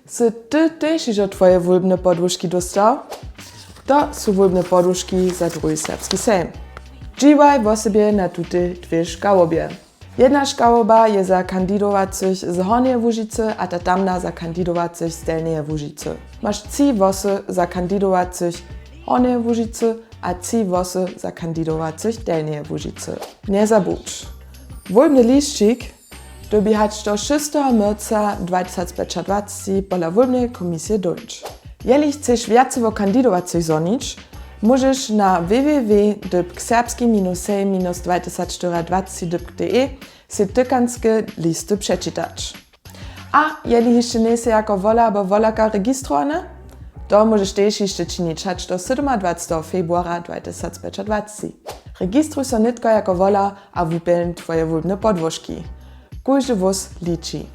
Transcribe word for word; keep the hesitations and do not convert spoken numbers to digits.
Sy ty tež hižo twoje wólbne podłóžki dóstał? To su wólbne podłóžki za druhi serbski sejm. Dźiwaj wosebje na tutej dwě škałobje. Jedna škałoba je za kandidowacych z Hornjeje Łužicy a ta tamna za kandidowacych z Delnjeje Łužicy. Maš tři hłosy za kandidowacych Hornjeje Łužicy a tři hłosy za kandidowacych Delnjeje Łužicy. Njezabudź, wólbny lisćik dyrbi hač do šesteho mórca dwa tysac pjećadwacci pola wólbneje komisije dóńć. Jeli chceš wjace wo kandidowacych zhonić, móžeš na www dypk serbski minus sejm minus dwa tysac štyriadwacci dypk de sej tykanske listy přečitać. A jeli hišće njejsy jako wola abo wolarka registrowany, to móžeš tež hišće činić hač do sydomadwaceteho februara dwa tysac pjećadwacci. Registruj so nětko jako wola a wupjelń twoje wólbne podłóžki. Kóždy hłós liči.